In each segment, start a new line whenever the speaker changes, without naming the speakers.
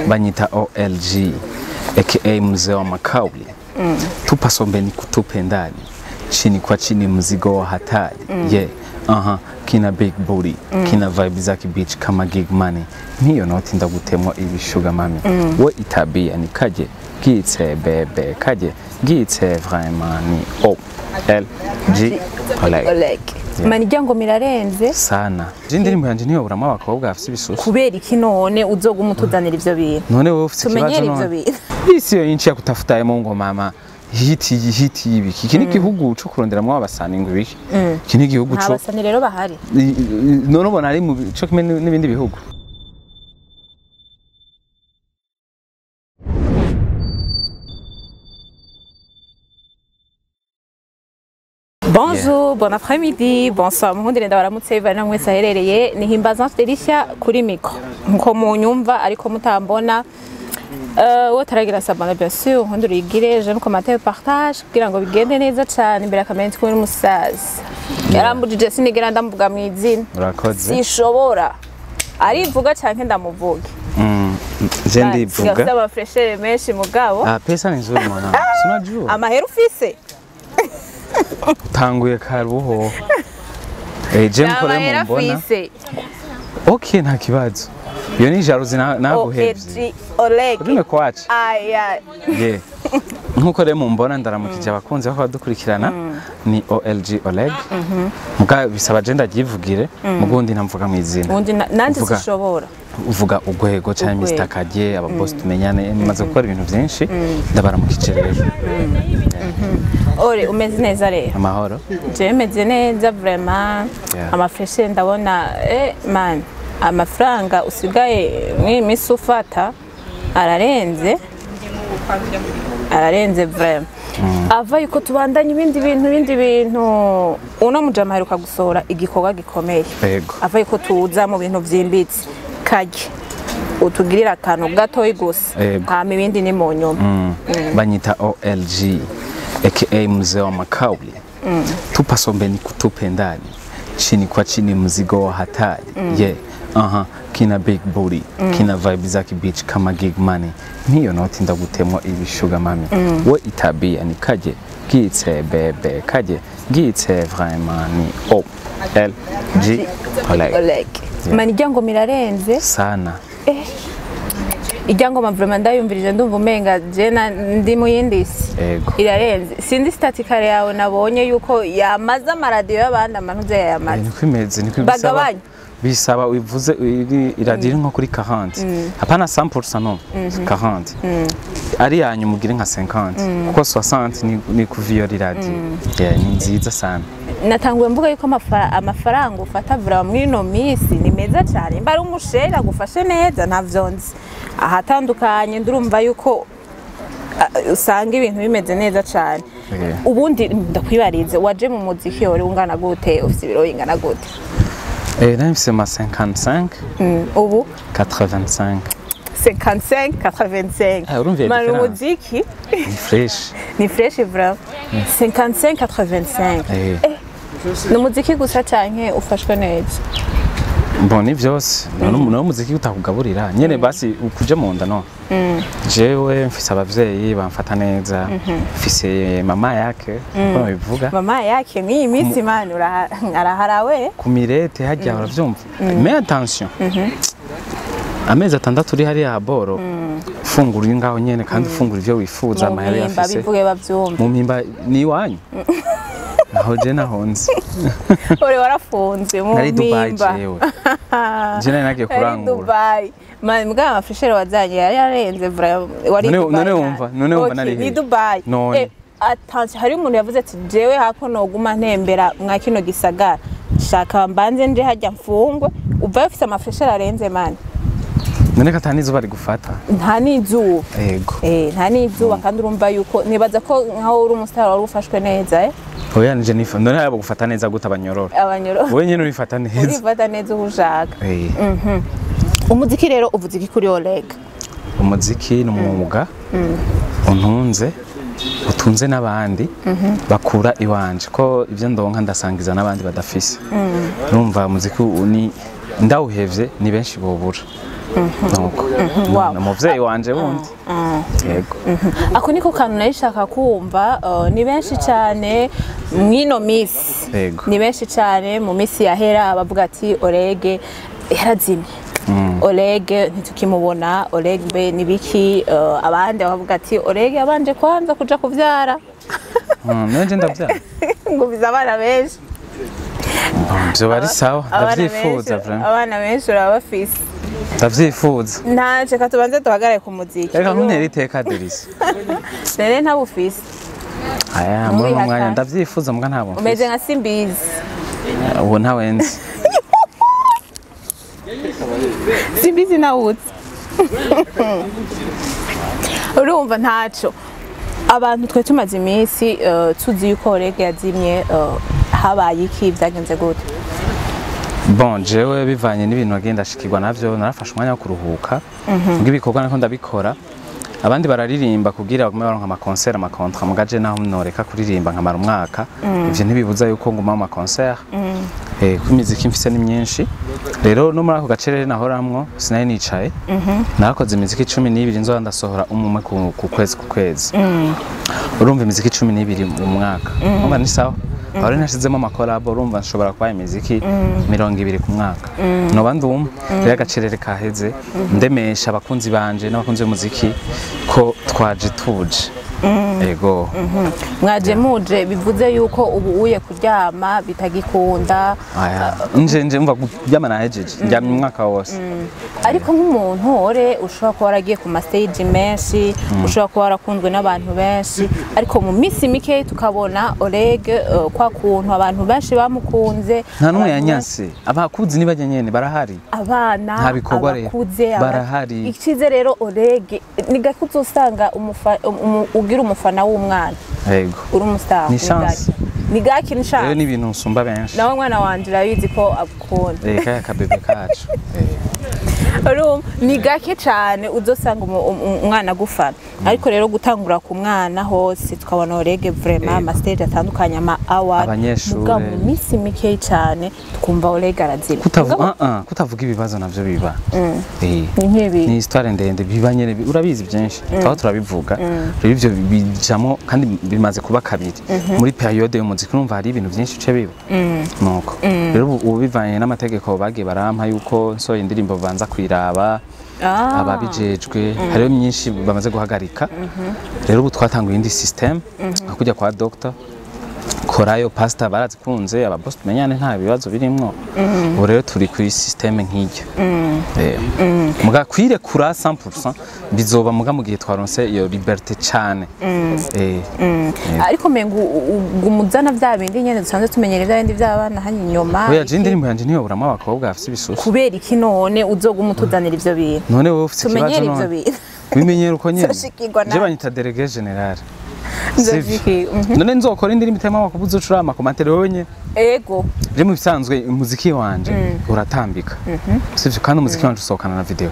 Banyita OLG aka mzee wa makauli. Tupa sombe ni kutupe ndani, chini kwa chini mzigo wa hatari. Yeah. Aha, kina big booty, kina vibe za beach kama gig money. Niyo noti ndagutemwa ibi sugar mami. We itabia ni kaje gitse bebe kaje gitse vraiment ni O L G Oleg.
Oleg. Mani ryango mirarenze
sana. Je ndirimbo yanje niyo burama abakobwa afise ibisusu.
Kubera iki none uzoguma utuzanira ivyo bintu?
None wowe ufise ikibazo none. Isi yo inchi ya kutafuta ya Mungu mama. Hiti hiti ibiki. Iki ni gihugu cyo kuronderamwo abasani ngo ibiki. Iki ni gihugu cyo
abasani rero bahari.
None ubona ari mu cyo kimwe n'ibindi bihugu.
Bonjour, bon après-midi, bonsoir. Muhundire ndabaramutse bivana namwe saherereye ni Himbaza Felicia kuri micro. Nko munyumva ariko mutambona. Wotaragira sabana bien sûr, nkundure igire, j'aime commenter, partage kugira ngo bigende neza cyane imbere akamenya ko n'umusaza. Yarambujije sinigera ndamuvuga mu izina.
Urakoze.
Sishobora. Arivuga canke ndamuvuge.
Je ndivuga.
Gasaba freshere menshi mugabo.
Ah, pesa ni nzuri mwana. Sinajua.
Amahera ufise.
Utanguye karuho. Je mukore mumbona. Okay, nta kibazo. Iyo ni jalousie naguhevye.
Oleg.
Urime kwache.
Aya.
Yeah. Nkuko rero mumbona ndaramukije abakunzi bako badukurikirana ni OLG Oleg. Muga bisaba je ndaryivugire mugundi ntamvuga mu izina.
Undi nanje sishobora.
Uvuga ugwego cyangwa Mr Kaje aba boss tumenyane maze gukora ibintu byinshi ndabaramukije rero.
Ore umeze neza rero.
Amahoro.
Je meze neza vraiment. Amafreshe ndabona man amafaranga usigaye mw'imisi ufata ararenze. Ararenze vraiment. Ava yuko tubandanye ibindi bintu uno mujama aheruka gusohora igikorwa gikomeye. Ava yuko tuza mu bintu vyimbitse kaje utugirira akantu gatoyi gusa hama ibindi ni mu nyuma.
Banyita OLG aka mzee wa makauli. Tupa sombe ni kutupe ndani, chini kwa chini mzigo wa hatari. Yeah. Aha, kina big booty, kina vibe za beach kama gig money. Niyo noti ndagutemwa ibi sugar mami. We itabia ni kaje gitse bebe kaje gitse vraiment ni O L G Oleg.
Oleg. Mani ryango mirarenze
sana.
Iryango vraiment ndayumvirije ndumva umenga je ndi mu yindi isi. Irarenze. Sindi statikare yawe nabonye yuko yamaze amaradio y'abandi amantuze yayamaze.
Niko imeze niko bisaba. Bisaba uivuze iradiri nko kuri 40. Hapana 100% no. 40. Ari yanyu mugire nka 50 kuko 60 ni kuviyora iradi. Yeah, ni nziza sana.
Natanguye mvuga yuko amafaranga ufata vura mwino misi ni meza cyane. Mba ari umushera gufashe neza ntavyonzi. Ahatandukanye ndurumva yuko usanga ibintu bimeze neza cyane. Ubundi ndakwibarize waje mu muziki uri ungana gute ufite ibiro ingana gute?
Nari ma 55.
Ubu
85.
55 85.
Urumva
mara umuziki
ni fresh.
Ni fresh vraiment. 55 85. Ni umuziki gusa canke ufashwe neza?
Bon ni vyose. No muziki utakugaburira. Nyene basi ukuje mu nda no. Jewe mfise abavyeyi bamfata neza. Mfise mama yake ko bivuga.
Mama yake ni imisi man araharawe.
Ku mirete hajya uravyumva. Mais attention. Amezi atandatu uri hariya boro. Fungura uri ngaho nyene kandi ufungura ivyo wifuza amahera yafise.
Bivuge bavyumva.
Mu mpimba ni iwanyu. Aho je nahonze.
Ore warafunze mu
mpimba. Nari Dubai jewe. Je nari nagiye kurangura.
Dubai. Man mbwa amafreshere wazanye yari yarenze wari
Dubai. None wumva nari
ni Dubai. Attention hari umuntu yavuze ati jewe hako noguma ntembera mwa kino gisagara. Shaka mbanze nje hajya mfungwe uvayo ufise amafreshere arenze man.
None katani izuba rigufata.
Nta nizuba.
Yego.
Nta nizuba kandi urumva yuko nibaza ko nkaho uri umustar wari ufashwe neza
Oya nje nifa none yabo gufata neza gute abanyororo.
Abanyororo.
Wewe nyene urifata neza.
Urifata neza ushaka. Umuziki rero uvuze iki kuri Oleg?
Umuziki ni umwuga. Untunze utunze n'abandi bakura iwanje ko ivyo ndonka ndasangiza n'abandi badafise. Urumva umuziki ni ndawuhevye ni benshi bobura. Nuko
Wow.
ni umuvyeyi wanje wundi. Yego.
Ako niko kantu nayishaka kumva. Ni benshi cyane mwino misi,
Yego.
ni benshi cyane mu misi yahera bavuga ati Orege yarazimye, Orege ntitukimubona, Orege mbe nibiki? Abandi bavuga ati Orege yabanje kwanza kuja kuvyara.
Nanje ndavyara.
Ngubiza abana benshi.
Vyoba ari sawa.
Abana
Ndavyifuza
benshi-
vraiment.
Abana benshi urabafise.
Ndavyifuza.
Ntaje ka tubanze duhagarare ku muziki.
Reka ntuntere iteka, Delisi.
Rero ntabufise.
Aya, muri uno
Ntubihakane.
mwanya ndavyifuza mbwa ntabwo mfise.
Umeze nka Simbizi.
Ubu ntawe nzi.
Simbizi nawutse. Urumva ntaco abantu twe tumaze iminsi tuzi yuko Orege yazimye, habaye iki? Byagenze gute?
Bon, jewe bivanye n'ibintu nagenda ashikirwa navyo, narafashe umwanya wo kuruhuka bw'ibikorwa nako ndabikora. Abandi bararirimba kugira bagume baronka ama concert, ama contrat, mugaje naho noreka kuririmba nkamara umwaka, ivyo ntibibuza yuko nguma mu ma concert, kuko imiziki mfise ni myinshi. Rero no muri ako gace rero nahoramwo sinari nicaye, narakoze imiziki 12 nzoba ndasohora umwe ku kwezi ku kwezi. Urumva imiziki 12 mu mwaka, urumva ni sawa. Aho rero nashizemo ama collabo, urumva nshobora kuba imiziki 20 ku mwaka, noba ndumva rero agacerere kaheze. Ndemesha abakunzi banje n'abakunzi b'umuziki ko twaje tuje. Ego.
Mwaje muje, bivuze yuko ubu uye kuryama bitagikunda?
Aya, nje mva kuryama nahejeje, ndyamye umwaka wose.
Ariko nk'umuntu ore ushobora kuba waragiye ku ma stage menshi, ushobora kuba warakunzwe n'abantu benshi, ariko mu minsi mike tukabona Orege, kwa kuntu abantu benshi bamukunze,
Nta n'umwe
abantu
yanyanse, abakuzi nibajya nyene barahari.
Abana,
Nta bikorwa rero.
abakuze,
Barahari.
Icize rero Orege ni gake uzosanga ugira umufana w'umwana
Yego.
uri umustar.
Ni chance.
Ni gake, ni
Rero
chance.
ni ibintu nsumba benshi.
Nawe mwana wanje urabizi ko agukunda.
Kaya kabebe kacu.
Urumva ni gake cyane uzosanga umwana agufana, ariko rero gutangura ku mwana hose tukabona Orege vraiment, ama stage atandukanye, ama award,
Abanyeshure.
mugabo mu minsi mikeyi cyane twumva Orege arazima.
Kutavuga kutavuga ibibazo navyo biba.
Ni nk'ibi.
Ni histoire ndende, biba nyene urabizi byinshi aho turabivuga. Rero ivyo bijamo kandi bimaze kuba kabiri muri période y'umuziki, urumva hari ibintu byinshi uce biba. Nuko rero ubu bivanye n'amategeko bagiye barampa yuko nsohoye indirimbo banza kuyiraba ababijejwe, hariho myinshi bamaze guhagarika. Rero ubu twatanguye indi system nka kujya kwa doctor korayo pastor, barazikunze aba boss, tumenyane, nta bibazo birimwo. Ubu rero turi kuri system nk'iryo. Muga kwirekura 100% bizoba muga mu gihe twaronse iyo liberté cane.
Ariko mengo umuzana bya bindi nyene dusanzwe tumenyere, bya bindi by'abana hano inyuma.
Oya, je indirimbo yanje ntiyoburamwo abakobwa bafise ibisusu.
Kubera iki none uzoguma utuzanira ivyo bintu?
None wowe ufise ikibazo?
Tumenyere ivyo
None
bintu.
bimenyera uko nyene.
Nzoshikirwa
Je
nawe.
banyita délégué général. Sivyo?
Nzoshikirwa.
None nzokora indirimbo itarimo abakobwa, uzocura ama commentaires wowe nyene?
Ego.
Je mu bisanzwe umuziki wanje uratambika, sivyo? Kandi umuziki wanje usohokana na video.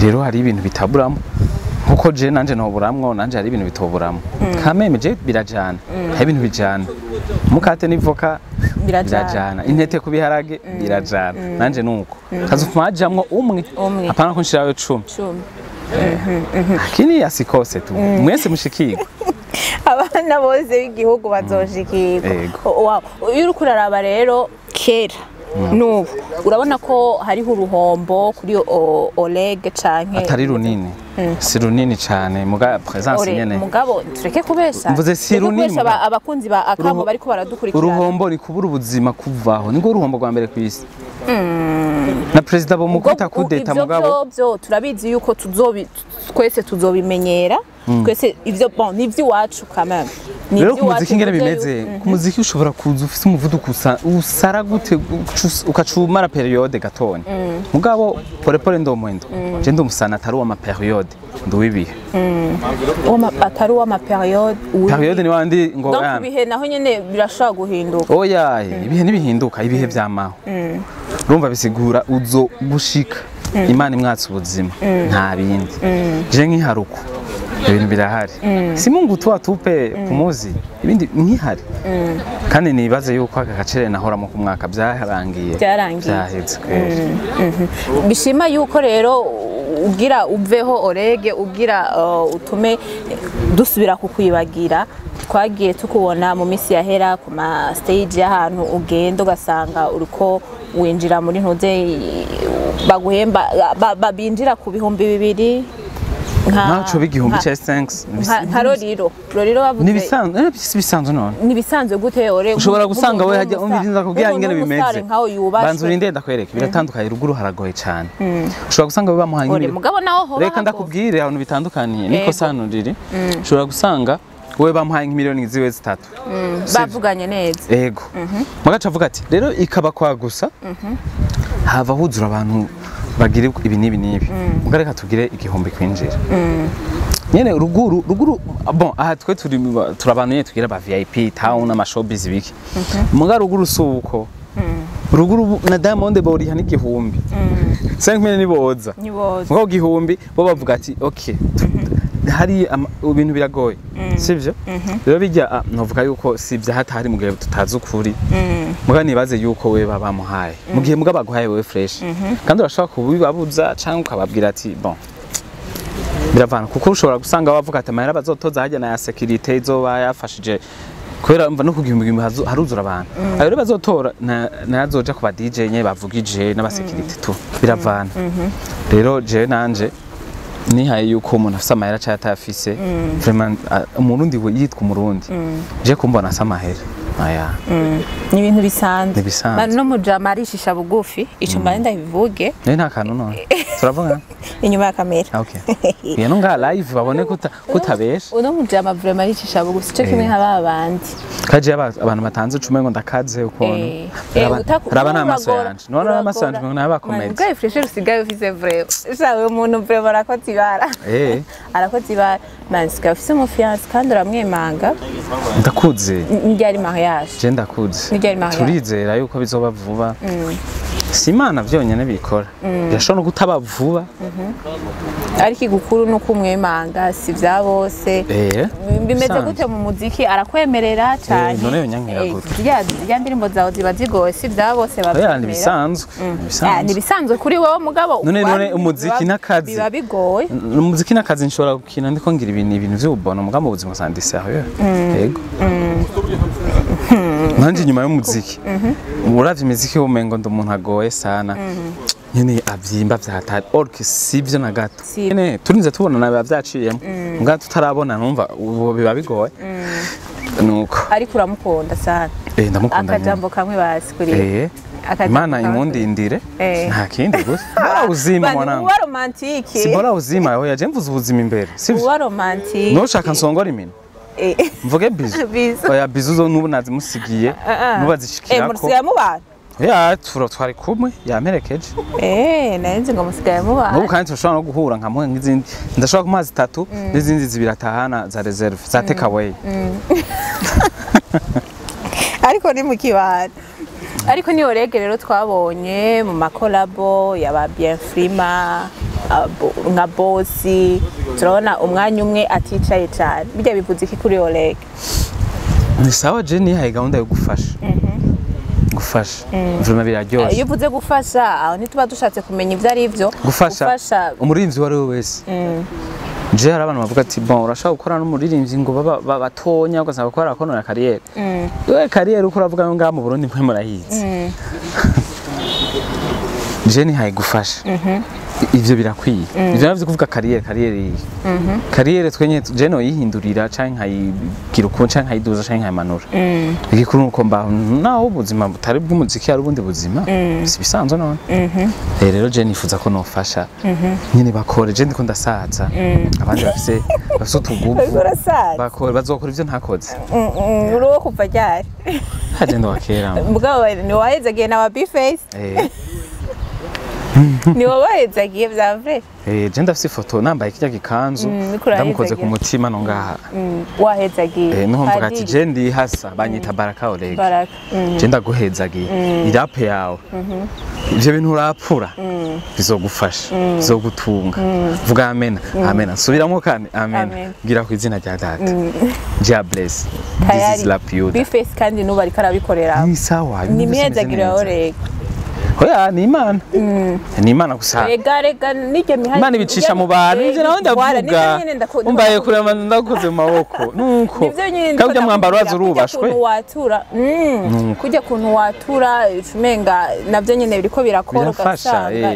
Rero hari ibintu bitaburamo, nkuko je nanje ntoburamwo, nanje hari ibintu bitoburamwo kameme. Je birajana, hari ibintu bijana, mukate n'ivoka.
Birajana.
Birajana, intete ku biharage birajana. Nanje nuko kazufuma hajamwo umwe.
Umwe.
Apana ko nshirayo 10.
10.
Lakini asikose tu, mwese mushikirwe.
Abana bose b'igihugu bazoshikirwa.
Ego.
Wow. Iyo uriko uraraba rero kera n'ubu, urabona ko hariho uruhombo kuri Oleg canke?
Atari runini, si runini cane, muga présence
Ore,
nyene.
Mugabo tureke kubesha.
Mvuze si
Tureke
runini,
kubesha
mugabo.
abakunzi ba Akamo bariko baradukurikirana.
Uruhombo ni kubura ubuzima, kuvaho nibwo ruhombo rwa mbere kw'isi, na perezida bomukubita kudeta.
Ivyo
Mugabo
vyo turabizi yuko tuzobi twese tuzobimenyera twese ivyo. Bon, ni ivy'iwacu quand même. Ni
Rero ku
ivy'iwacu,
muziki ingene
bivuze
bimeze, ku muziki ushobora kuza ufise umuvuduko usara gute, ukacumara période gatonya, mugabo pole pole ndomwendo. Je ndi umusana atari uw'ama période, ndi uw'ibihe.
Atari uw'ama période.
Période ni wandi ngo
Donc ibihe naho nyene birashobora guhinduka?
Oya, ibihe ntibihinduka, ibihe vyamaho. Urumva bisigura uzo gushika Imana imwatse ubuzima, nta bindi. Je nkiharuko Ibintu birahari. Si Mungu tu atupe kumuzi, ibindi nkihari. Kandi nibaze yuko aka gacere nahoramo ku mwaka byarangiye.
Byarangiye.
Byaheze kweri.
Bishima yuko rero ugira uveho Orege, ugira utume dusubira kukwibagira. Twagiye tukubona mu minsi yahera ku ma stage y'ahantu ugenda ugasanga uriko winjira muri ntuze baguhemba binjira ku 2000
Ntaco b'igihumbi cya 5
nka Roriro bavuze
nibisanzwe, bisanzwe none.
Nibisanzwe gute Orege?
Ushobora gusanga we hajya umvirinza kubwira ingene bimeze.
Banza
urinde ndakwereke biratandukanye, ruguru haragoye cyane. Ushobora gusanga we bamuhaye
Ore mugabo naho hoba.
Reka ndakubwire ahantu bitandukaniye niko sano riri. Ushobora gusanga we bamuhaye nk'imiliyoni ziwe zitatu.
Bavuganye neza.
Ego. Mugaca avuga ati rero ikaba kwa gusa. Hava huzura abantu bagira ibi n'ibi n'ibi. Muga reka tugire 1000 kwinjira. Nyene ruguru bon aha twe turi turabantu nyene tugira ba VIP town ama showbiz biki. Muga ruguru suko. Ruguru na Diamond boriha n'igihumbi. 5000 niboza.
Niboza.
Muga igihumbi bo bavuga ati okay hari ibintu biragoye. Sivyo? Rero bijya novuga yuko sivyo hatari mu gihe tutazi ukuri. Muga nibaze yuko we babamuhaye. Mu gihe muga baguhaye wewe fresh. Kandi urashobora kubibabuza cyangwa ukababwira ati bon biravana kuko ushobora gusanga bavuga ati amahera bazotoza hajya na ya security izoba yafashije kubera umva no kugihumbi haruzura abantu. Ayo rero bazotora nazoja ku ba DJ nye bavugije n'aba security tu biravana. Rero je nanje nihaye yuko umuntu afise amahera cyangwa atayafise vraiment umurundi we yitwa umurundi je kumbona asa amahera aya
ni ibintu bisanzwe.
Ni
no mujama arishisha bugufi ico mba ndabivuge
ne nta kantu none turavuga
inyuma ya kamera.
Okay. Yeno nga live babone kutabesha
uno mujama vraiment arishisha bugufi cyo kimwe nk'aba bandi
kaje abantu batanze 10 ngo ndakaze ukuntu raba n'amaso yanje none n'amaso yanje ngo naba comedy
ubwo fresh usigaye ufise vraiment shawe umuntu vraiment arakoze ibara arakoze ibara mansiga ufise mu fiance kandi uramwemanga
ndakuze
ndyari mariage
je ndakuze turizera yuko bizoba vuba. Si Imana vyonyene bikora birashobora no gutaba vuba
ariko igukuru nuko umwemanga si vya bose. Bimeze gute mu muziki arakwemerera cyane
none yonyankira gute
ya ndirimbo zawe ziba zigoye si vya bose bavyemera.
Ni bisanzwe
ni bisanzwe kuri wowe mugabo
none umuziki n'akazi
biba bigoye.
Umuziki n'akazi nshobora gukina ndiko ngira ibintu vy'ububono mugabo mu buzima sandi sérieux. Yego nanje inyuma y'umuziki uravye imiziki umengo ndo umuntu agoye sana nyene avyimba vyahatari orke sivyo na gato nyene turinze tubona nabe vyaciyemo mbwa tutarabona numva ubu biba bigoye nuko
ariko uramukunda sana.
Ndamukunda
akajambo kamwe basi kuri
Imana imundindire nta kindi gusa bora uzima mwanangu
uba romantike
si bora uzima oya je mvuze ubuzima imbere sivyo
uba romantike
no shaka nsongora imina mvuge bizu oya bizu zo nubu nazimusigiye nubazishikirako
musigaye mubana
ya twari kumwe yamperekeje
narinzi ngo musigaye mubana
n'ubu kandi turashobora no guhura nkamuha nk'izindi ndashobora kumuha zitatu n'izindi zibiri atahana za reserve za take away
ariko ni mu kibana. Ariko ni Orege rero twabonye mu makolabo yaba Bienfrima nka Bosi turabona umwanya umwe aticaye cyane bijya bivuze iki kuri Orege?
Ni sawa je nihaye gahunda yo gufasha gufasha vraiment biraryoshe.
Iyo uvuze gufasha aho ntituba dushatse kumenya ivyo ari byo
gufasha umuririmbyi wari we wese. Je hari abantu bavuga ati bon urashaka gukora n'umuririmbyi ngo baba batonya ugasanga ko arakonona carrière. Wewe carrière uko uravuga ngo ngaha mu Burundi mwe murahize. Je nihaye gufasha ivyo birakwiye. Ivyo navyo kuvuga carrière carrière twenye je no yihindurira canke nkayigira uko canke nkayiduza canke nkayimanura. Igikuru nuko mba naho ubuzima butari bw'umuziki ari ubundi buzima si bisanzwe none. Rero je nifuza ko nofasha nyine bakore je ndiko ndasaza abandi bafise utuguvu bakore bazokora ivyo ntakoze.
Uri kuva ryari?
Haje ndo wakera
mugabo ni wahezagiye na ba B-Face. Ni wabahezagiye vya vrai?
Je ndafise ifoto nambaye kirya gikanzu, ndamukoze ku mutima no ngaha.
Wahezagiye.
Niho mvuga ati je ndi hasa banyita Baraka Oleg.
Baraka.
Je ndaguhezagiye. Irape yawe. Ivyo bintu urapfura. Bizogufasha. Bizogutunga. Vuga amen. Amen. Subiramo kandi amen. Ngira ku izina rya data. God bless. This is la piuda.
Bface kandi nuba ariko arabikorera.
Ni sawa.
Ni mihezagiro ya Oleg.
Oya ni Imana. Ni Imana gusa.
Rega nijye mihari.
Imana ibicisha mu bantu. Ivyo naho ndavuga. Umbaye kure ndakoze mu maboko. Nuko. Kandi mwambaro wazo urubashwe.
Watura. Kujya kuntu watura umenga navyo nyene biriko birakora ugasanga.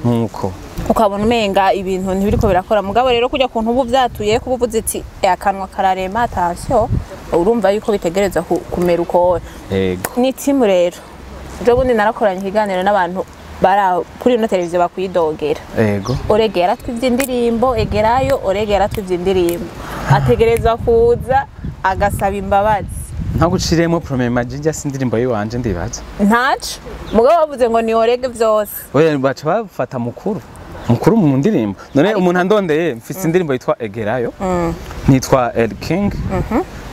Nuko.
Ukabona umenga ibintu ntibiriko birakora mugabo rero kujya kuntu ubu vyatuye kubuvuze iti akanwa kararema attention urumva yuko bitegereza kumera uko.
Yego.
Ni team rero. Jobundi narakoranye ikiganiro n'abantu bara kuri ino televiziyo bakwidogera.
Yego.
Orege yaratwivye indirimbo, egerayo Orege yaratwivye indirimbo. Ategereza kuza agasaba imbabazi.
Ntaguciremo premier majinja sindirimbo yiwanje ndibaza.
Ntaco. Mugabo bavuze ngo ni Orege vyose.
Oya baca bafata mukuru. Mukuru mu ndirimbo. None umuntu andondeye mfise indirimbo yitwa Egerayo. Nitwa El King.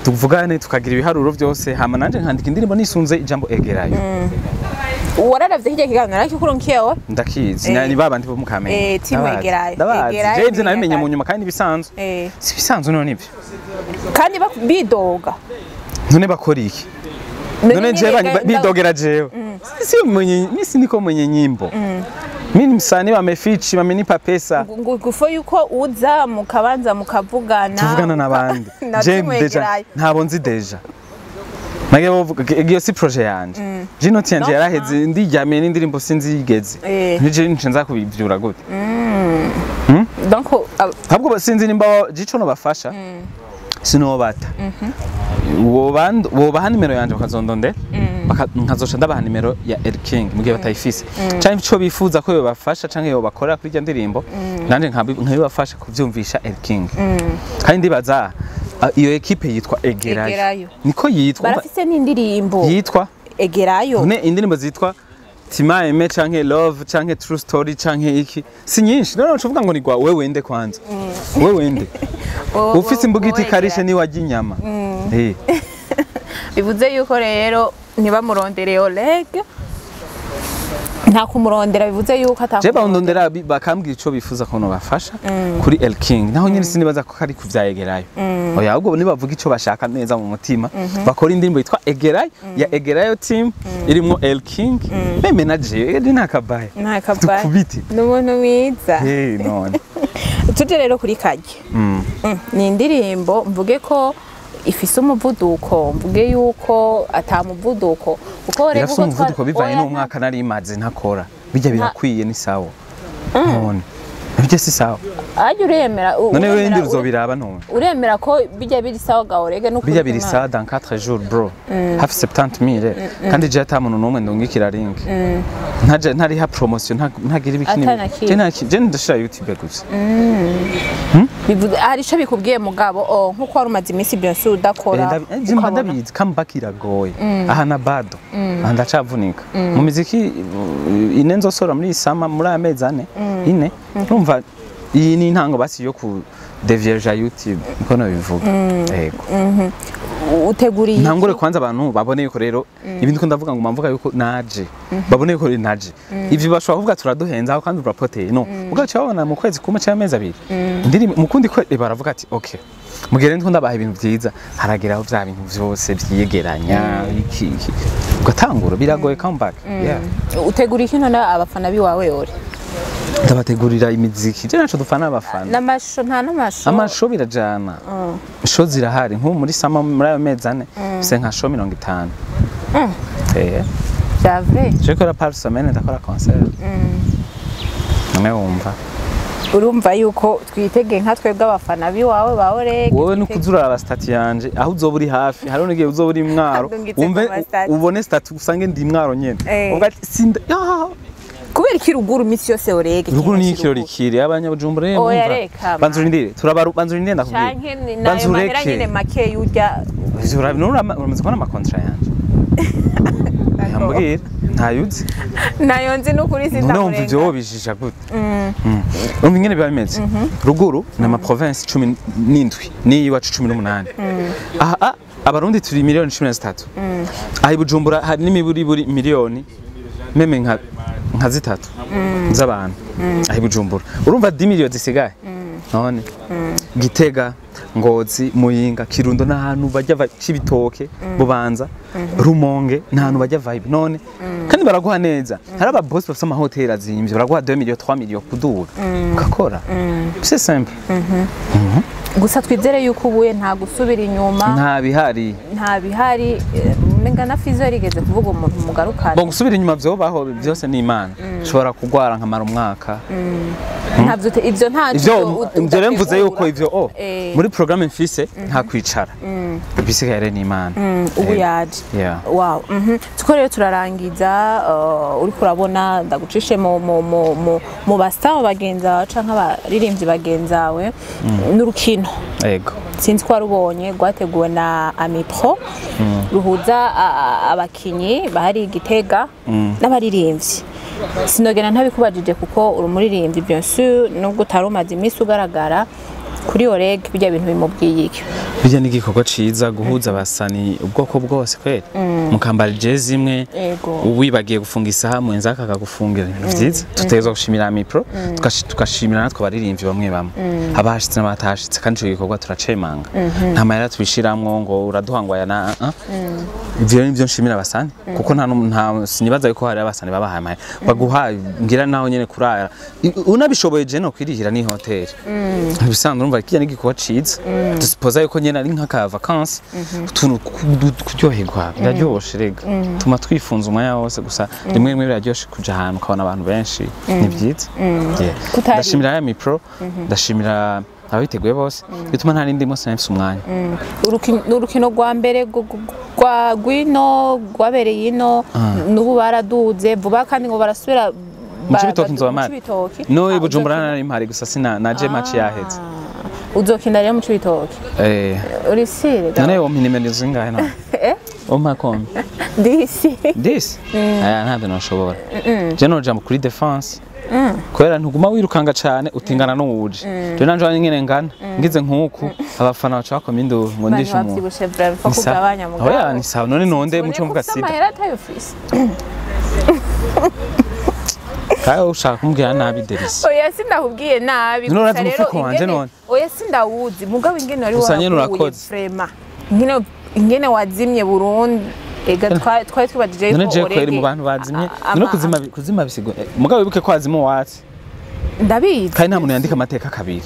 Tuvugane tukagira ibiharuro byose hama nanje nkandika indirimbo nisunze ijambo Egerayo.
Wararavye hirya kiganiro ariko kuronkiyeho
ndakizi ni babandi bo mukamenya
timu Egerayo.
Egerayo je nabimenye mu nyuma kandi bisanzwe. Si bisanzwe none nivyo
kandi bidoga
none bakora iki none je bidogera jewe si mwenye mimi niko mwenye nyimbo. Mimi msanii wamefichi wamenipa pesa.
Ngufo yuko uza mukabanza mukavugana.
Tuvugana nabandi. Je deja ntabo nzi deja. Nage bavuga iyo si projet yanje. Je noti yanje yaraheze ndiryamiye n'indirimbo sinzi yigeze. Nije nce nza kubivyura gute.
Donc
ahubwo sinzi nimba jico no bafasha. Sino bata. Wobaha nimero yanje bakazondonde. Nkazoca ndabaha nimero ya El King mugihe batayifise. Canke ico bifuza ko yobafasha canke yobakora kuri irya ndirimbo nanje nkabibafasha kuvyumvisha El King. Kandi ndibaza iyo equipe yitwa Egerayo. Niko yitwa.
Barafise n'indirimbo
yitwa
Egerayo.
None indirimbo zitwa Timaeme canke Love canke True Story canke iki si nyinshi. None ucuvuga ngo ni gwa wewe wende kwanza. Wewe wende. Ufise imbugiti karishe ni wajya inyama.
Bivuze yuko rero ntibamurondere Oleg nta kumurondera bivuze yuko atakumurondera.
Je bandondera bakambwira ico bifuza ko no bafasha kuri El King naho nyine sinibaza ko kari kuvya Egerayo. Oya ahubwo nibavuga ico bashaka neza mu mutima bakora indirimbo yitwa Egerayo ya Egerayo team irimwo El King meme na je nakabaye.
Nakabaye. N'umuntu mwiza.
None.
Tuje rero kuri Kajye. Ni indirimbo mvuge ko ifise umuvuduko mvuge yuko atamuvuduko uko rero
uko umuvuduko bivanye n'umwaka nari imaze ntakora bijya birakwiye ni sawa none bijya si sawa
aje uremera
none wewe ndi uzobiraba none
uremera ko bijya biri sawa gaorege no
bijya biri sawa dans 4 jours bro hafi 70000 kandi je ata muntu numwe ndungikira link ntaje ntari ha promotion ntagira ibikini je nta je ndashira YouTube gusa
bivuze hari ico bikubwiye mugabo nkuko wari umaze iminsi bien sûr udakora
mba ndabizi comeback iragoye aha na bado aha ndacavunika mu miziki ine nzosora muri sama muri amezi ane ine urumva iyi ni intango basi yo ku devierge YouTube niko nabivuga. Yego.
Uteguriye
ntangure kwanza abantu babone yuko rero ibindi ko ndavuga ngo mamvuga yuko naje babone yuko naje ivyo bashobora kuvuga turaduhenza aho kandi urapoteye no ugaca babona mu kwezi kumwe cy'amezi abiri ndiri mukundi ko baravuga ati okay mugere ndiko ndabaha ibintu vyiza harageraho vya bintu vyose vyiyegeranya iki ugatangura biragoye comeback. Yeah.
Uteguriye kino na abafana biwawe ore
ndabategurira imiziki je naco dufana abafana
namasho nta namasho
amasho birajana show zirahari nko muri sama muri ayo mezi ane se nka show 50
J'avais
je kora par semaine ndakora concert none wumva
urumva yuko twitege nka twebwe abafana biwawe ba Oreg
wowe nukuzura aba statut yanje aho uzoba uri hafi hariho n'igihe uzoba uri mwaro umve ubone statut usange ndi mwaro nyene uvuga ati sinda
kubera iki ruguru imisi yose Oreg
ruguru ni ikirori kiri abanyabujumbura rero banzurindire turabaru banzurindire ndakubwira
canke nayo mahera nyene make yurya
uramaze kubona ama contrat yanje yambwira Ntayuzi.
Nayo nzi n'ukuri.
None wumva ivyo
sindakurenga.
Wobijija gute? Urumva ingene biba bimeze, ruguru ni ama province 17 n'iyiwacu 18. Aha abarundi turi miliyoni 13. Aha i Bujumbura hari n'imiburiburi miliyoni même nka 3 z'abantu aha i Bujumbura. Urumva 10 miliyoni zisigaye. None Gitega, Ngozi, Muyinga, Kirundo n'ahantu bajya Cibitoke, Bubanza, Rumonge n'ahantu bajya vibe. None kandi baraguha neza, hari aba boss bafite amahoteli azimvye, baraguha 2 millions, 3 millions kuduga ugakora, c'est simple.
Gusa twizere yuko ubuye nta gusubira inyuma.
Nta bihari.
Nta bihari. Menga na Fizo yarigeze kuvuga umuntu mugarukana.
Bon, gusubira inyuma vyobaho, byose ni Imana. Ushobora kugwara nkamara umwaka.
Ntavyo ivyo nta
Ivyo ivyo rero mvuze yuko ivyo muri programme mfise nta kwicara, ibisigaye rero ni Imana.
Ubu yaje.
Yeah.
Wow. Tuko rero turarangiza, uriko urabona ndagucishe mu ba star bagenza canke abaririmbyi bagenzawe n'urukino.
Yego.
Sinzi ko warubonye, rwateguwe na Amipro, ruhuza abakinyi bahari i Gitega n'abaririmbyi. Sinogena ntabikubajije kuko uri umuririmbyi, bien sûr, nubwo utari umaze iminsi ugaragara kuri Oreg. Bijya bintu bimubwiye iki?
Bijya ni igikorwa ciza guhuza abasani ubwoko bwose kweri, mukambara jezi imwe. Wibagiye gufunga isaha, mwenza akagufungira. Ibintu vyiza, tutegerezwa gushimira Amipro, tugashimira natwe abaririmbyi bamwe bamwe, abahashitse n'abatahashitse. Kandi ico gikorwa turacemanga, nta mahera tubishiramwo ngo uraduha ngo aya na ivyo rero nivyo nshimira abasani, kuko nta sinibaza yuko hari abasani babahaye amahera baguha. Ngira naho nyene kurara unabishoboye, je no kwirihira ni hoteli ibisanzwe. Urumva kirya ni igikorwa ciza, dusipoza yuko nyene ari nk'aka vacances, utuntu kuryoherwa biraryoshe rega, tuma twifunza umwanya wose. Gusa rimwe rimwe biraryoshe kuja ahantu ukabona abantu benshi, ni byiza. Yeah. Ndashimira ya Mipro, ndashimira ababiteguye bose, bituma nta n'indi munsi nari mfise umwanya.
Urukino rwa mbere rwa rwino rwabereye ino, n'ubu baraduze vuba kandi ngo barasubira
Mu Cibitoke nzoba
mu
mpari.
Cibitoke.
No,
Ah,
i Bujumbura
uzokina-
nari mpari, gusa sina naje match yaheze.
Uzokina rero mu Cibitoke?
Eh.
Uri sire?
None wompa inimero zingahe none?
Eh?
Wompa kombe?
Disi.
Disi aya ntabyo noshobora. Je noja kuri défense kubera ntuguma wirukanga cane, utingana n'uwuje. Je nanje nyene ngana ngize nkuku, abafana baca bakoma induru ngo
Bari
ndishe umuntu.
bavyibushe vraiment, faut
Ni sawa.
kugabanya mugabo.
Oya, ni sawa. None nonde muco mvuga sida?
Amahera atayo ufise.
Kawe ushaka kumbwira nabi, Delisi.
Oya, sindakubwiye nabi.
None
Gusa
urazi
rero
umufuko wanje none?
Oya, sindawuzi, mugabo ingene wari
Gusa nyene
waraguye,
urakoze.
vraiment ingene wazimye burundu, ega twari twibajije
None
yuko
je kweri
Orege
mu bantu bazimye? None kuzima bisigo, mugabo wibuke ko hazima uwatsi.
Ndabizi.
Kandi nta muntu yandika amateka kabiri.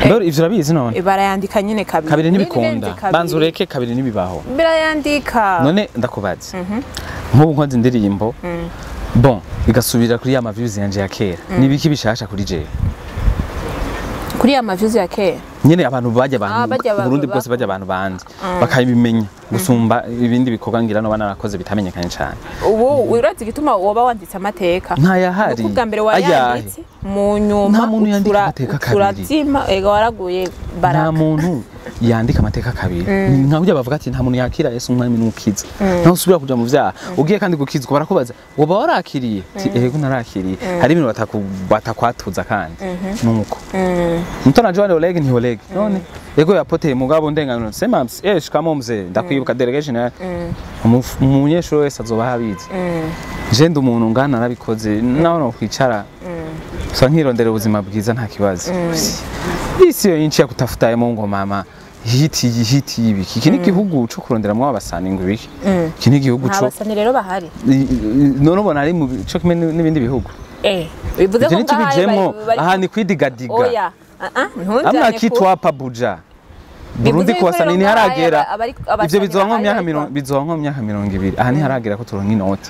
Mbere ivyo urabizi none?
Barayandika nyene kabiri.
Kabiri
Nini
ntibikunda.
irenze kabiri.
Banza ureke, kabiri ntibibaho.
Birayandika.
None ndakubaza, nk'ubu nkoze indirimbo, bon, igasubira kuri ya ma views yanje ya kera, nibiki bishasha kuri jewe?
Kuri ya ma views ya kera?
Nyene abantu bajya
Ah,
abantu
bajya
Burundi bwose bajya abantu bandi bakabimenya gusumba ibindi bikorwa ngira no banarakoze bitamenyekanye cyane.
Ubu urazi igituma woba wanditse amateka?
Ntayahari.
Nuko ubwa mbere
Ayahe?
wayanditse, mu nyuma
Nta muntu yandika amateka kabiri.
urazima, ega waraguye
Nta
baraka.
muntu yandika amateka kabiri. Ni nka burya bavuga ati nta muntu yakira Yesu umwami n'umukiza ntaho usubira kuja mu vyaha. Ugiye kandi gukizwa, barakubaza woba warakiriye? Ati ego, narakiriye. Hari ibintu batakwatuza kandi nuko mtu anajua ni Oleg ni Oleg. None ego yapoteye, mugabo ndenganuro sema shikamo mzee, ndakwibuka delegation ya umunyeshuri wese azoba abizi. Je ndi umuntu ngana narabikoze, naho no kwicara so nkirondera ubuzima bwiza, nta kibazo. Isi yo yinshi ya mu mama hiti hiti ibiki. Iki ni igihugu co kuronderamwo abasani ngo ibiki? Iki ni igihugu
Nta
co
basani rero bahari.
None ubona ari mu co kimwe n'ibindi bihugu?
Bivuze
Ivyo
ko ngaha
ntitubijemwo.
bari
Aha ni kwidigadiga.
Oya, ah ah,
Amna
ntunjane
kitu hapa buja Burundi
Bivuze
ku basani
yuko rero
ntiharagera.
ngaha
Ivyo
abasani
bizoba nko mu
bahari
myaka
bariko-
20, bizoba nko mu myaka 20. Aha ntiharagera ko turonka inoti.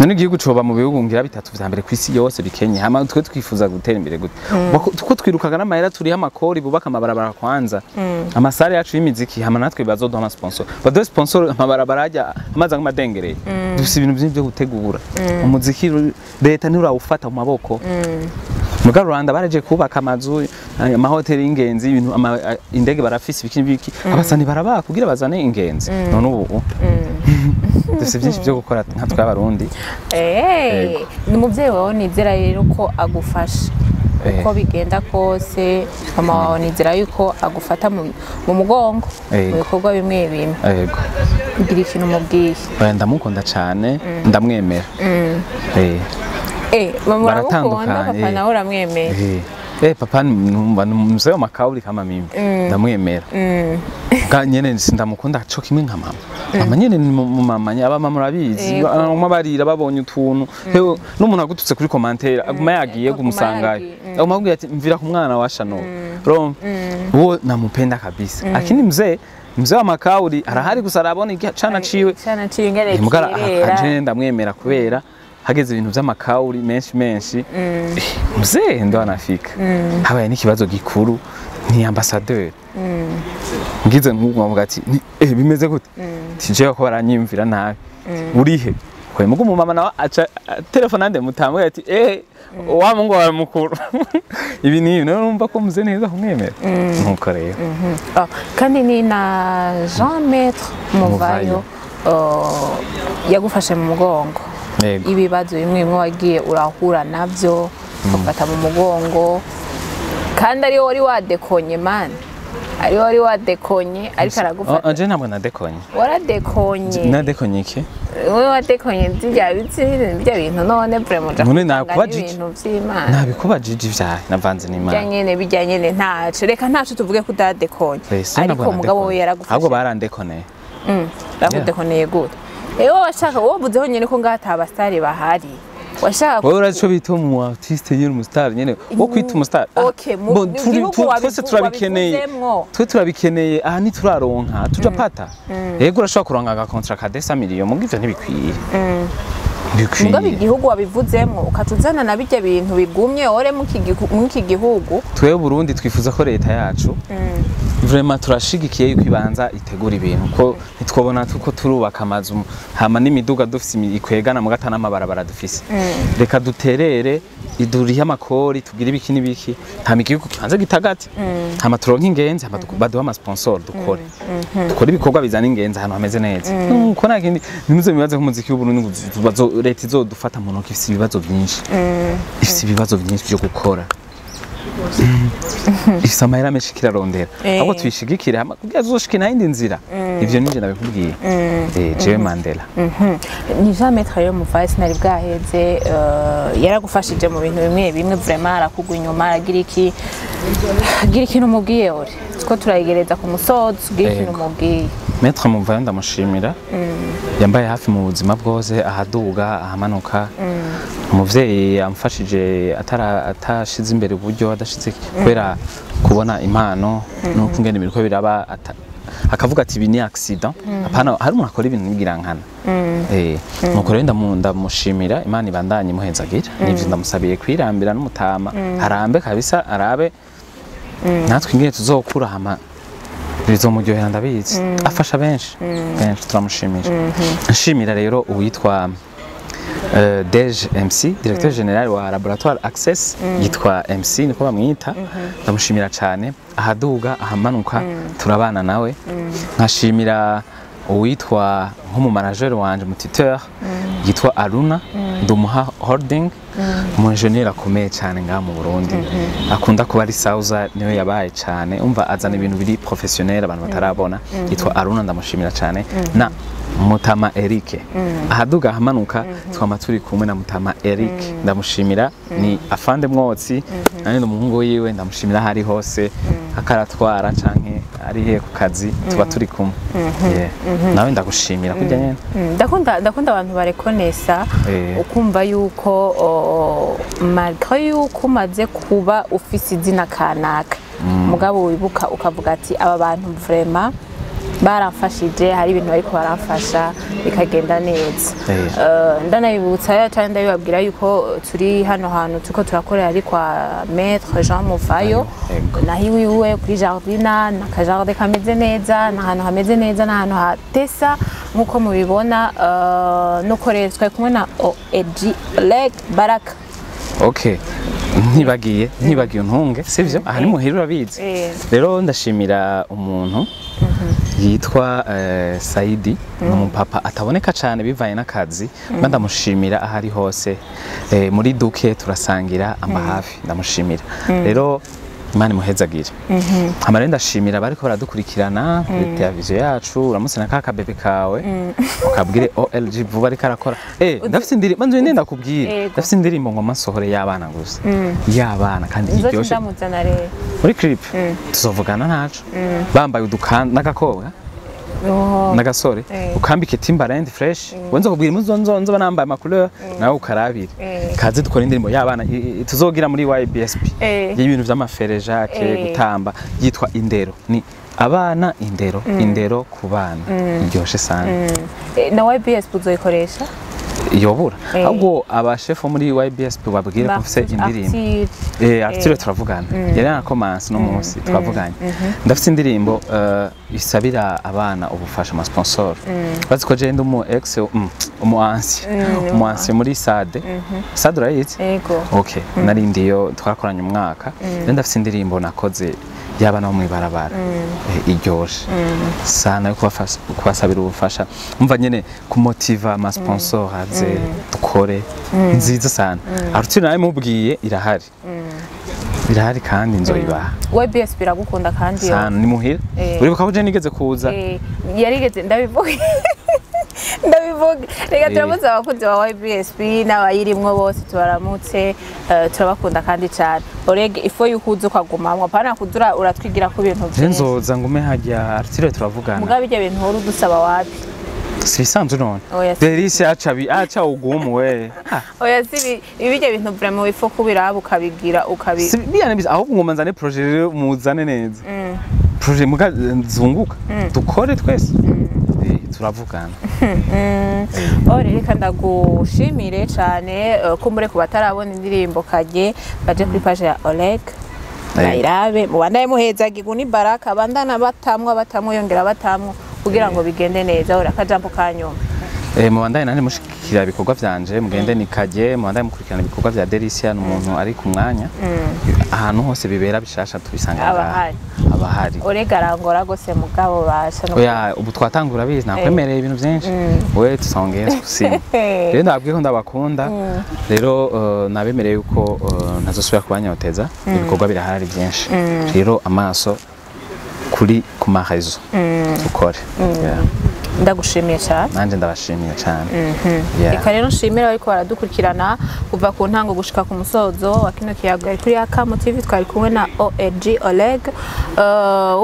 None igihugu coba mu bihugu ngira bitatu vya mbere kw'isi yose bikenye, hama twe twifuza gutera imbere gute? Tuko twirukaga n'amahera turiho amakori, bubaka amabarabara kwanza, amasare yacu y'imiziki, hama natwe bazoduha ama sponsor, baduhe sponsor, amabarabara ajya amazi nk'amadengereye. Dufise ibintu vyinshi vyo gutegura umuziki, leta ntirawufata mu maboko. Muga Rwanda baraje kubaka amazu, amahoteli y'ingenzi, ibintu indege barafise, ibiki n'ibiki, abasani barabaka kugira bazane ingenzi. None ubu Dufise byinshi byo gukora nka tw'abarundi.
Ni umuvyeyi wawe, nizera rero ko agufasha uko bigenda kose. Mama wawe nizera yuko agufata mu mugongo mu bikorwa bimwe bimwe.
Yego.
Gira ikintu umubwiye.
Oya, ndamukunda cyane, ndamwemera.
Mama uramukunda?
Baratandukanye.
Papa nawe uramwemeye?
Papa numva ni mzee wa makauli kama mimi, ndamwemera. Ga nyene sindamukunda co kimwe nka mama. Mama nyene ni mu mama aba mama urabizi, bamwe barira babonye utuntu. Hewe n'umuntu agututse kuri commentaire aguma yagiye
Aguma
kumusangayo.
yagiye.
Aguma akubwira ati mvira ku mwana wa Shano. Urumva? Uwo namupenda kabisa. Lakini mzee, mzee wa makauli arahari gusa arabona igicana ciwe.
Cana ciwe ingene
Mugara
kirera.
akaje ndamwemera kubera hageze ibintu vy'amakauli menshi menshi, mzee ndo anafika. Habaye n'ikibazo gikuru, ni ambassadeur ngize nk'ubu bavuga ati bimeze gute, tije ko baranyimvira nabi, urihe kwe mugu mama nawe aca telefone ande mutambwe ati wa mungu wawe mukuru ibi ni none numva ko mzee neza kumwemera nuko rero.
Ah, kandi ni na Jean Maître Muvayo yagufashe mu mugongo.
Yego.
Ibibazo bimwe bimwe wagiye urahura navyo ugafata mu mugongo, kandi ariwe wari wadekonye mani, ariwe wari wadekonye ariko aragufata.
Oh, je ntabwo nadekonye.
Waradekonye.
Nadekonye iki?
Wowe wadekonye birya biti, birya bintu none vraiment uja
None
kuvanga
nakubajije.
n'ibintu vy'Imana.
Nabikubajije ivyawe navanze
Bijya
n'Imana.
nyene, bijya nyene ntaco, reka ntaco tuvuge ko utadekonye.
Se
Ariko
ntabwo
umugabo we
nadekonye.
yaragufashe.
Ahubwo barandekoneye.
Bakudekoneye gute? Ewe washaka wovuzeho nyene ko ngaha ata basitari bahari, washaka
Wowe urazi ico bita umu artiste nyene, umustar nyene wo kwita umustar.
Okay,
Bon,
mu gihugu
twese turabikeneye.
wabivuzemwo.
Twe turabikeneye, aha ntituraronka tujapata. Yego, urashobora kuronka aga contrat ka 200 millions, muga ivyo ntibikwiye.
Mugabo
Ntibikwiye.
igihugu wabivuzemwo ukatuzana na bijya bintu bigumye ore mu iki gihugu.
Twewe Burundi twifuza ko leta yacu vraiment turashigikiye yuko ibanza itegura ibintu, ko ntitwobona tuko turubaka amazu hama n'imiduga dufise ikwegana mu gata n'amabarabara dufise. Reka duterere idurihe amakori, tugire ibiki n'ibiki, hama igihugu kibanze gitagate, hama turonke ingenzi, hama baduhe amasponsor, dukore ibikorwa bizana ingenzi ahantu hameze neza. Ko nta kindi, ntimuze mubibaze ko umuziki w'Uburundi ngo leta izodufata mu ntoki. Ifise ibibazo byinshi, ifise ibibazo byinshi byo gukora, ifise amahera menshi kirarondera. Ahubwo tuyishigikire hama kugira tuzoshike nta yindi nzira. Ivyo ninjye nabikubwiye. Jewe Mandela.
Ni Jean Maître rero Muvayo, sinari bwaheze, yaragufashije mu bintu bimwe bimwe vraiment, arakugwa inyuma, aragira iki. Gira ikintu umubwiye ore two turayegereza ku musozo, gira ikintu umubwiye.
Maître Muvayo ndamushimira, yambaye hafi mu buzima bwose, ahaduga ahamanuka. Umuvyeyi yamfashije atashize imbere uburyo, adashize kubera kubona impano nuko ingene ibintu biraba, akavuga ati ibi ni accident, apana hari umuntu akora ibintu nibwirankana. Nuko rero ndamushimira, Imana ibandanye imuhezagira. Nivyo ndamusabiye kwirambira n'umutama arambe kabisa, arabe natwe ingene tuzokura, hama bizomuryohera, ndabizi afasha benshi benshi, turamushimira. Nshimira rero uwitwa DG MC, directeur général wa Laboratoire Access, yitwa MC niko bamwita, ndamushimira cyane, ahaduga ahamanuka turabana nawe. Nkashimira uwitwa nk'umu manager wanje, mu tuteur yitwa Aruna Ndumuha Holding, umu ingénieur akomeye cyane ngaha mu Burundi, akunda kuba ari Sauza, niwe yabaye cyane, umva azana ibintu biri professionnel abantu batarabona, yitwa Aruna, ndamushimira cyane. Na Mutama Eric, ahaduga ahamanuka twama turi kumwe na Mutama Eric, ndamushimira, ni afande mwotsi nani, ni umuhungu wiwe, ndamushimira aho ari hose akaratwara canke ari he ku kazi tuba turi kumwe. Yeah. Nawe ndagushimira kurya nyene.
Ndakunda abantu barekonesa, ukumva yuko malgré yuko umaze kuba ufise izina kanaka, mugabo wibuka ukavuga ati aba bantu vraiment baramfashije, hari ibintu bariko baramfasha bikagenda neza. Ndanabibutsa cyangwa ndabibabwira yuko turi hano hantu turiko turakorera ari kwa Maître Jean Muvayo.
Yego.
Naho iwiwe kuri jardina, ni akajardin kameze neza, ni ahantu hameze neza, ni ahantu hatesa nk'uko mubibona. Nuko rero twari kumwe na OG Leg Baraka.
Okay, ntibagiye untunge, sivyo? Aha ni muhira urabizi. Rero ndashimira umuntu Yitwa Saidi, ni umupapa ataboneka cyane bivanye n'akazi, mba ndamushimira aho ari hose. Muri duke turasangira, amba hafi, ndamushimira rero, Imana imuhezagire. Hama rero ndashimira abariko baradukurikirana kuri televiziyo yacu. Uramutse na ka kabebe kawe, ukabwire OLG vuba ariko arakora. Ndafise indirimbo nzu, ndenda kubwira. Ndafise indirimbo ngoma nsohore y'abana gusa, y'abana kandi
Nzoca
iryoshe.
ndamuzana rero.
Muri clip tuzovugana ntaco, bambaye udukan n'agakobwa n'agasore, ukambike Timberland fresh. Wenza kubwira impuzu nzoba nambaye ama couleur, nawe ukarabire. Kaze dukora indirimbo y'abana tuzogira muri YBSP y'ibintu vy'ama frère Jacques, gutamba, yitwa Indero. Ni abana, indero, indero ku bana, iryoshe sana.
Na YBS uzoyikoresha?
Yobura ahubwo abashefu muri YBSP babwire ko mfise indirimbo.
Arthur.
Arthur turavugana, yari yanakomanse no munsi twavuganye. Ndafise indirimbo isabira abana ubufasha, ama sponsor. Bazi ko je ndi umu ex umu ancien muri SADE. SADE urayizi?
Ego.
Okay, narindiyo, twakoranye umwaka. Rero ndafise indirimbo nakoze y'abana bo mw'ibarabara, iryoshe sana, yo kubasabira ubufasha. Umva nyene kumotiva ama sponsor aze dukore, nziza sana. Arthur nawe mubwiye, irahari, irahari kandi nzoyibaha.
YBS biragukunda kandi yo.
Sana, ni muhira. Uribuka ko je nigeze kuza?
Yarigeze, ndabivuga, ndabivuga. Reka turamutse abakunzi ba YBSP n'abayirimwo bose, tubaramutse, turabakunda kandi cyane. Oreg, ifo yuko uza ukagumamwo, apana kuza uratwigira ku bintu
Je
byinshi.
Nzoza ngume hajya, Arthur turavugana.
Mugabe ibyo bintu uhora udusaba wapi?
Si bisanzwe none?
Oya, si-
Delisi aca bi aca ugumu we. Ah,
Oya, si ibyo bintu vraiment ifo kubiraba ukabigira ukabi
si biyane bisa, ahubwo ngoma nzane projet rero, muzane neza projet muga zunguka dukore twese. Turavugana.
Ore, reka ndagushimire cyane. Kumbure ku batarabona indirimbo Kage, baje kuri page ya Oleg bayirabe, mubandanye muhezagirwa ni baraka, bandana batamwa batamwa yongera batamwa kugira ngo bigende neza. Ora, akajambo kanyuma.
Mubandanye nanje mushikira ibikorwa vyanje, mugende ni Kage, mubandanye mukurikirana ibikorwa vya Delicia, ni umuntu ari ku mwanya, ahantu hose bibera bishasha tubisanga
Aba
ngaha.
ahari.
Aba ahari.
Oleg arangora gose, mugabo basha no
Oya, ubu twatangura bizi, nakwemereye ibintu byinshi, we tusongeye kusima. Rero ndababwiye ko ndabakunda. Rero nabemereye yuko ntazosubira kubanyoteza, ibikorwa birahari byinshi. Rero amaso kuri ku marezo, dukore. Yeah.
Ndagushimiye cyane.
Nanjye ndabashimiye cyane. Yeah.
Reka rero nshimire ariko baradukurikirana kuva ku ntango gushika ku musozo wa kino kiyago. Ari kuri Akamo TV, twari kumwe na OLG Oleg.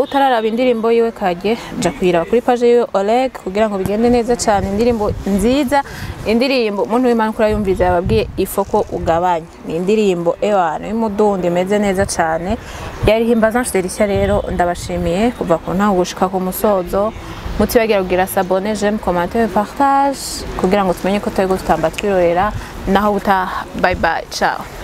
Utararaba indirimbo yiwe Kage, ja kuyiraba kuri page yiwe Oleg kugira ngo bigende neza cyane. Indirimbo nziza, indirimbo umuntu w'Imana kuri yumviza yababwiye ifoko ugabanya. Ni indirimbo ewana y'umudundi imeze neza cyane. Yari Himbaza Delicia. Rero ndabashimiye kuva ku ntango gushika ku musozo. Mutibagira kugira s'abonner, j'aime, commenter, partage kugira ngo tumenye ko turi gutamba twirorera. Naho butaha, bye bye, ciao.